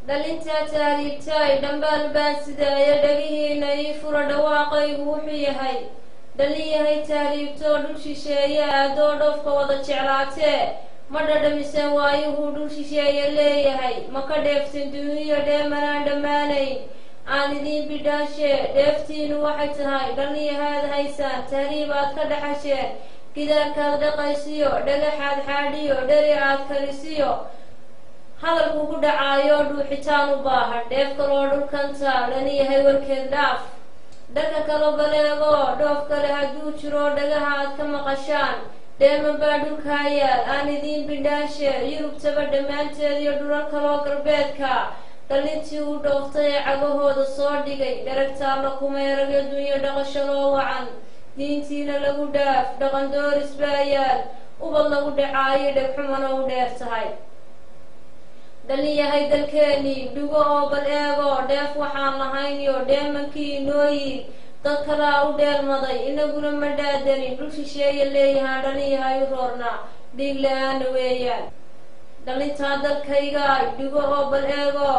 Dhalintaa taariibtaay, dhambaal baan sidaaya, dhagihiina ii fura, dhawaaqaygu wuxuu yahay: dhalin yahay taariibtoo dhul shisheeye aadoo dhoofka wada jeclaatee, ma dhadhamiseen waayuhuu dhul shisheeye leeyahay? Ma ka dheefteen duuniyo dheemanaan dhammaanayn? Aan idiin bidhaashee, dheeftiinu waxay tahay dhalinyahaad haysaan, tahriib aad ka dhaxasheen, gidaarkaad dhaqaysiyo, dhagaxaad xaadhiyo, dheri aad karisiyo, hadalku ku dhacaayo dhuuxitaan u baahan. Dheef kaloo dhulkanta dhaliyahay warkeed dhaaf. Dhanka kalo baleego, dhoof kale hadduu jiro dhagaha aad ka maqashaan, dheeman baa dhulkaa yaal. Aan idiin bidhaashe, Yurubtaba dhammaanteed iyo dhulal kaloo galbeedka, dhalintii u dhooftay ee cagahooda soo dhigay dheragtaalla kumeeragyo, dunyo dhaqasho loo wacan, diintiina lagu dhaaf, dhaqan dooris baa yaal, ubad lagu dhacaayo, dhegxumana u dheer tahay. Dhalin yahay dalkeenii dhugo oo bal eego, dheef waxaan lahayn iyo dheemankii inooyi dad kalaa u dheelmaday, inaguna ma dhaadanin. Dhul shisheeye leeyahaan dhalin yahay u roornaa, dhiig la-aana weeyaan. Dhalintaa dalkayga dhigo oo bal eego,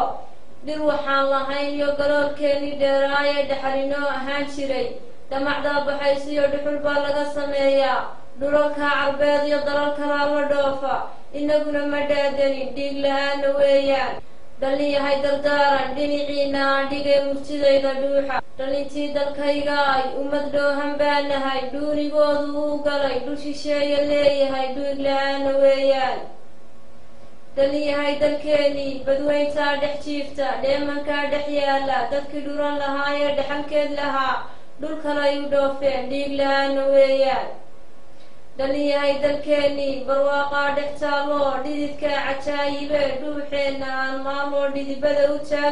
dhir waxaan lahayn iyo galoolkeenii dheeraaye dhaxalinoo ahaan jiray, damacdaa baxaysiyo dhuxul baa laga sameeyaa, dhulalkaa Carbeed iyo dalal kalaa la dhoofa, inaguna ma dhaadanin, dhiig la-aana weeyaan. Dhalin yahay dardaaran dhinaciina aan dhigay, murtidayda dhuuxa. Dhalintii dalkaygaay, ummad dhoohan baa nahay, dhuunigoodu uu galay dhul shisheeye leeyahay, dhiig la-aana weeyaan. Dhalin yahay dalkeenii badweyntaa dhex jiifta, dheemankaa dhex yaala, dadkii dhuran lahaa ee dhexalkeed lahaa dhul kalay u dhoofeen, dhiig la-aana weeyaan. Dhalin yahay dalkeenii barwaaqaa dhex taalloo, dhididkaa cajaayibe, dhuuxeenna aan maaloo dhidibada u taagno.